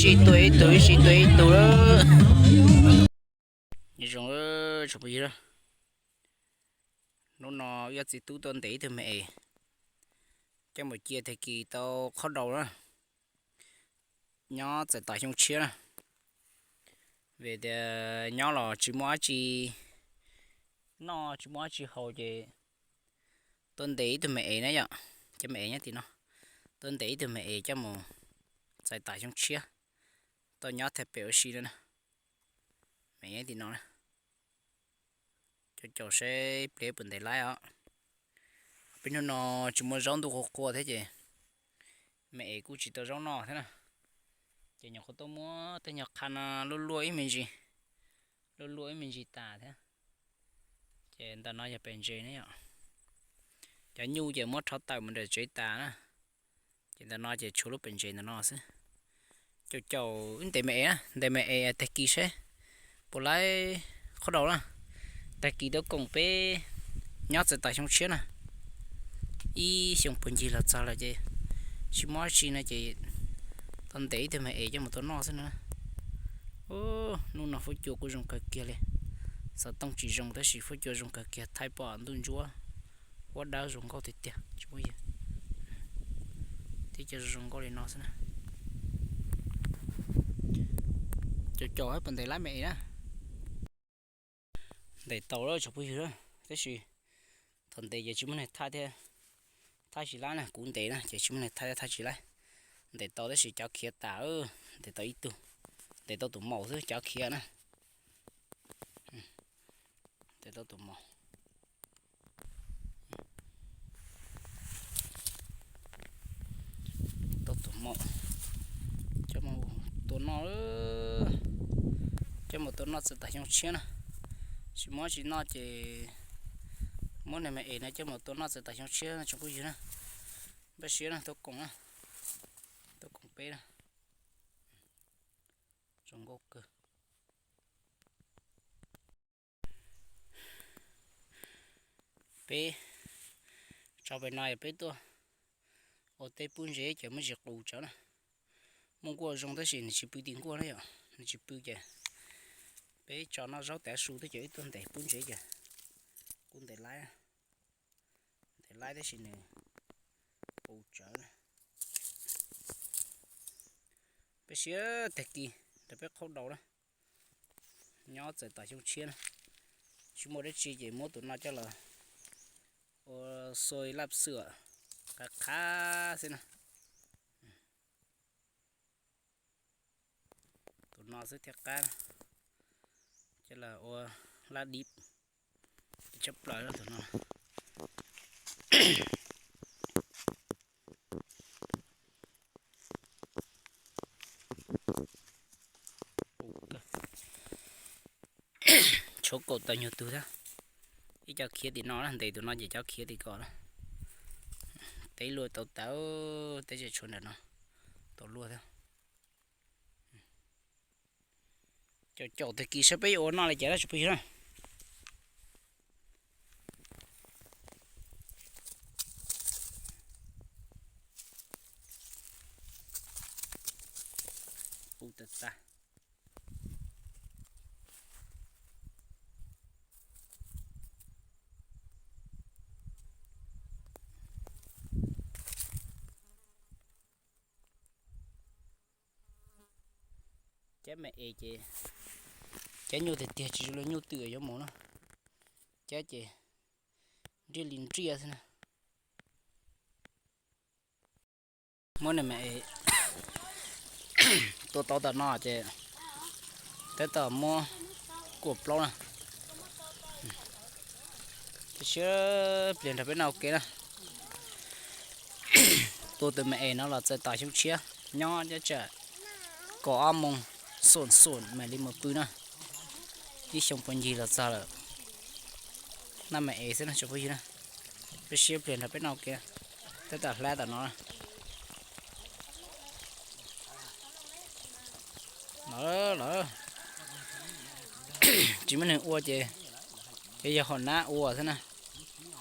Sib tua ib tug, sib tua ib tug lawm. Nyob zoo tsoom phooj ywg, hnub no wb ob txiv tub tuaj ntes ib tug me es coj mus cia tag kis tau qhob daus na, nyob txais tos xyoo tshiab na. Vim tias nyob los tsis muaj dab tsi noj, tsis muaj dab tsi haus ces tuaj ntes ib tug me es na yom. Cov me es nyob tim no, tuaj ntes ib tug me es coj mus txais tos xyoo tshiab, tau nyob thaj pem ua si no na. Me es nyob tim no na. Caum caum seb pliag puas ntes laib os. Peb hnub no tsis muaj zaub, ntuj qua qua thiab ces me es kuj tsis tau zaub noj thiab na. Ces nyuam qhuav tuaj muab tej nyuag qha no luaj luaj ib me ntsis, luaj luaj ib me ntsis tas thiab. Ces ntawm no yog pem ntses ne yom. Cov nyuj ces muab rho tawm mus nram tsev tas na. Ces ntawm no ces tshuav lub pem ntses ntawm no xwb. Caum caum wb ntes me es na, ntes me es tag kis seb puas laib qhob daus na. Tag kis tuaj koom peb nyob txais tos xyoo tshiab na. Ib xyoo puag ncig los txog lawm ces tsis muaj dab tsi no ces tau ntes ib tug me es coj mus tua noj xwb na. Hnub no fuab cua kuj zoo kawg kiag li. Xov tooj tsis zoo tab sis fuab cua zoo kawg kiag, thaij pom ntuj ntsuab huab dawb zoo nkauj tiag tiag tsoom phooj ywg. Thiab cov zoo nkauj li no xwb na. Caum caum puas ntes laib me es na. Ntes tau lawm tsoom phooj ywg, tab sis thaum ntes ces tsis muaj neeg thaij thiab, thaij tsis laib na, kuv ntes na ces tsis muaj neeg thaij thiab thaij tsis laib. Ntes tau tab sis cov khiav tas, ntes tau ib tug, ntes tau tus maum xwb cov khiav na. Ntes tau tus maum. Tau tus maum coj mus tua noj, coj mus tua noj txais tos xyoo tshiab na. Tsis muaj tsis noj ces muab niag me es no coj mus tua noj txais tos xyoo tshiab tsoom phooj ywg na. Npaj siab na, tuaj koom na, tuaj koom peb na. Zoo nkauj kawg. Peb tso pem no yog peb tuaj ua teb pub ntses ces muab ntsis qus tsawv na. Muaj nkuaj zoo tab sis nws tsis pw tim nkuaj na yom, nws tsis pw ces peb tso noj zaub tav su thiab ces wb tuaj ntes pub ntses ces kuj ntes laib, ntes laib tab sis nws qus tsawv na. Peb siab tag kis rau peb qhaub daus na, nyob txais tos xyoo tshiab na. Tsis muaj dab tsi ces muab tus no coj los ua xoi laj xwm qab qab xwb na. Tus no xwb thiaj qab, coj los ua laj dib tshaj plaws tus no. Tshuav kaum tawm nyuag tug thiab. Ib co khiav tim no na, ntes tus no ces cov khiav tim ko na. Teb luaj tau tawv, teb tseem tshuav ntawm no tau luaj thiab. Caum caum tag kis saib peb yuav ua noj li cas na tsoom phooj ywg na. Ub, tag tag. Cab me es ces cab nyuaj tiag tiag, tsis zoo li nyuj twm yuav mus na. Cab ces nriaj li nriaj xwb na. Muab niag me es tua tau tom no ces tab tom muab kuaj plaub na. Cia siab pliag nrog peb noj ua ke na. Tua tus me es no los txais tos xyoo tshiab, nyob nyob tsam kaum ob moos xum xum mam li mus pw na. Ib xyoo puag ncig los txog lawm. Noj me es xwb na tsoom phooj ywg na. Peb siab pliag nrog peb noj ua ke. Tab tom hlab tom no. Lawm lawm. Tsis muaj neeg ua ces, ces yog haum nab ua xwb na.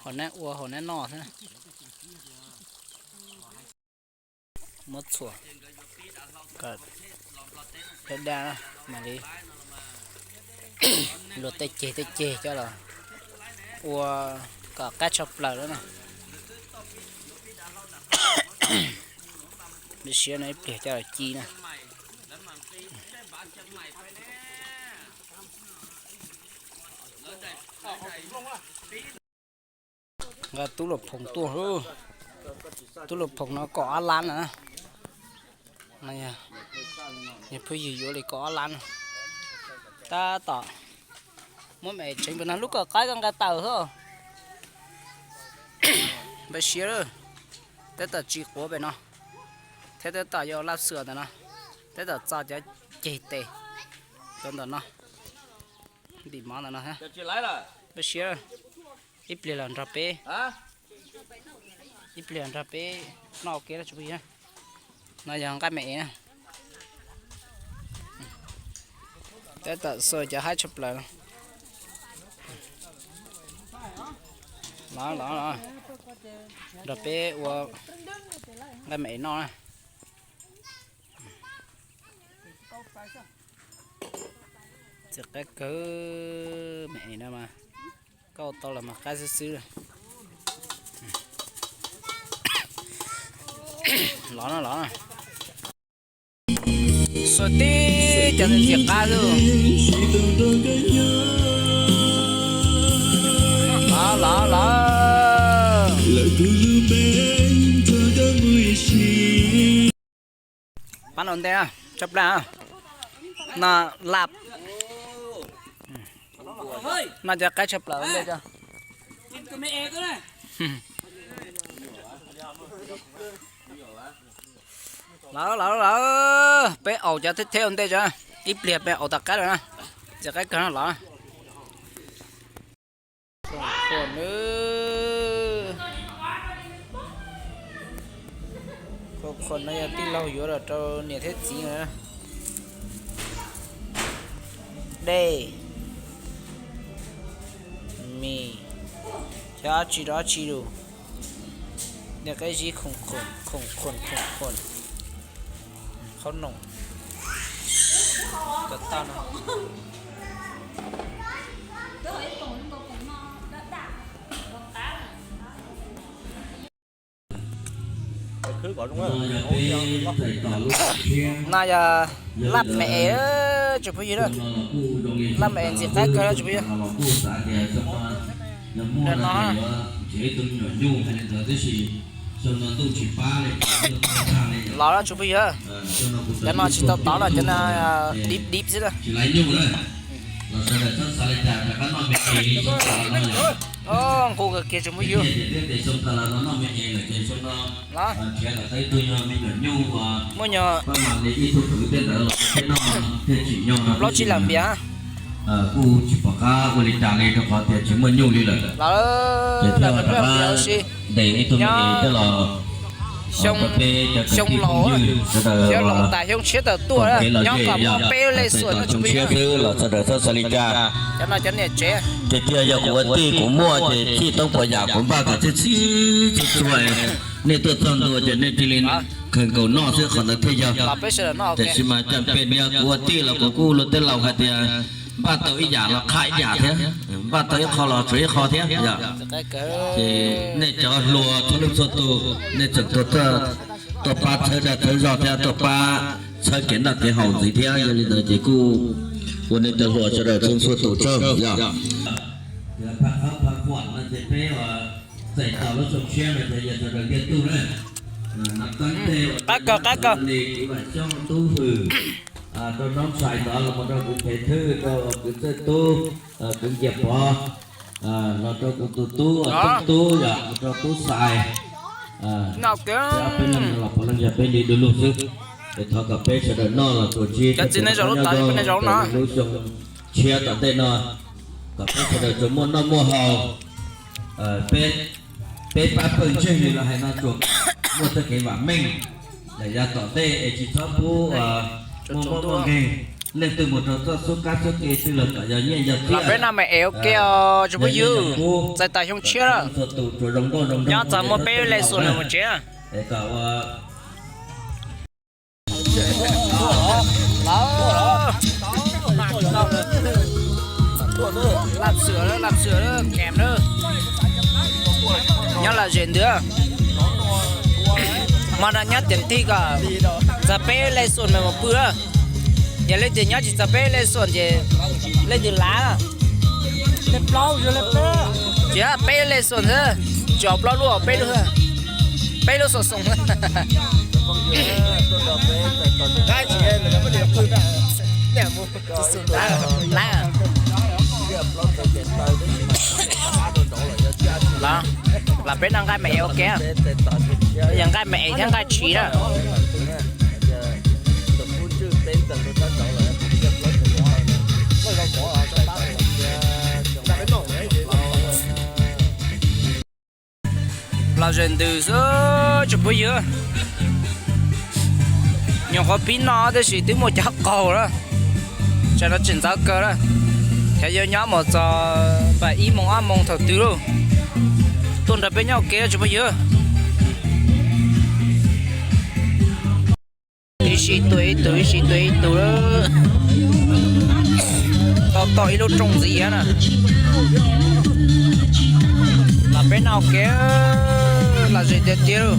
Haum nab ua haum nab noj xwb na. Muab txhuam kom Cov dab mam li luag tej ceg tej ceg coj los ua kom qab tshaj plaws lawm na. Li siab no ib pliag coj los ci na. Nqa tub Luam Phoom tuaj. Tub Luam Phoom no kaum ob lab na. Niag phooj ywg yuav li kaum ob lab no. Tab tom muab me tseev pem no lub kom qaib koj nqa tawm xwb. Npaj siab lawm. Tab tom tsis quav pem no thiab tab tom yuav laj xwm ntawm no. Tab tom txo cov ceg tes cov ntawm no, ntim mov ntawm no. Npaj siab, ib pliag los nrog peb, ib pliag los nrog peb noj ua ke tsoom phooj ywg. No yog nqaij me es na. Tab tom xuas cov haib tshaj plaws. Los los los, nrog peb ua nqaij me es noj na. Txiv qaib kawg, me es no mas koj ua tau los mas qab xwb xwb. Los no los. Xuas tib cov ntxim qab xwb. Los los los. Pab no ntej, tshaj plaws no. Laj, no cov qaib tshaj plaws ntej. Lawm lawm lawm, peb aus cov theb theb ua ntej tso, ib pliag peb aus tom qab lawm na. Cov qaib kawg no los. Khuam khuam, khuam khuam no yog tij laug yuav los rau niam thiab txiv na. Dej, mis, thiab dab tsi rau dab tsi lus. Niag qaib zib khoom khuam khoom khuam khoom khuam. Qhob noom, cov tauj no. No yog laj me es tsoom phooj ywg na. Laj me es ntxim qab kawg tsoom phooj ywg. Los tsoom phooj ywg, cov no tsis tau tov no, cov no dib dib xwb na. Nqus kawg kiag tsoom phooj ywg. Los, muaj nyuag plaub tsib lam npias. Los, xyoo laus, xyoo laus tas xyoo tshiab tawm tuaj, nyob kom muaj peb lej xuas no tsoom phooj ywg. Cov no cov niam tsev. Tiag tiag yog kuv ua tij kuv muaj ces txij toob puas yam kuv npaj kom txhij txhij txhij txhua. Nej tuaj txog ntua ces nej cia li khaws nkaus noj xwb qhov ntawd thiaj yog. Tiam sis mas cam pem yog kuv ua tij los kuv kuj luag tej laus hais tias npaj tau ib yam los qhaj ib yam thiab, npaj tau ib qho los tsuav ib qho thiab yom. Ces nej cov hluas txhua leej txhua tus nej tseem tuaj, tuaj pab txhawb dag txhawb zog thiab tuaj pab txhawb kev noj kev haus ntxiv thiab. Yog li ntawd ces kuj ua nej cov hluas sawv daws txhua txhua tus tsaug yom. Qab kawg, qab kawg. Rau noob tshais tod los rau kwv Phev Thwj, rau kwv Txawj Tub, kwv Nkias Pov, los rau kuv tus tub Tooj Tub, yog rau tub Xais. Peb ob peb leeg no los puav leej yog peb li du lug xwb. Es thov kom peb sawv daws noj los tsuas ntsib kev noj qab nyob zoo rau lub xyoo tshiab tom ntej no, kom peb sawv daws tsuas muaj noj muaj haus. Peb pab pawg ntseeg li los hais no tsuas muaj txoj kev vam meej lawm yav tom ntej es tsis txhob pub muaj mob muaj nkeeg. Leej twg mus rau txoj xub kab xub ke twg los kom yog nyiaj yog txiaj. Peb noj me es ua ke os tsoom phooj ywg, txais tas xyoo tshiab lawm. Nyob txog muaj peb lej xuas nws mus tsev. Los, Xwm, Lam Xwm, Kem na, nyob Lam Zem ntawd. Hmo no nyob tiam thij kom txog peb lej xoom mas mus pw na. Yog leej twg nyob tsis txog peb lej xoom ces leej twg lav. Tsis, peb lej xoom xwb, tsis plaub lub, peb lub, peb lub xoom xoom. Los peb noj nqaij me es ua ke, yog nqaij me es thiab nqaij tshiv na. Los zem ntws xwb tsoom phooj ywg. Nyuam qhuav pib noj tab sis twb muaj cov qaug lawm. Tsam no tseem ntxov kawg lawm. Yog yuav nyob mus txog pam ib moos ob moos thaum twg lauj. Tuaj nrog peb nyob ua ke tsoom phooj ywg. Ib sij tuaj ib tug, ib sij tuaj ib tug lawm. Tau tau ib lub rooj ntxiv na. Los peb noj ua ke, los zem tiag tiag lauj.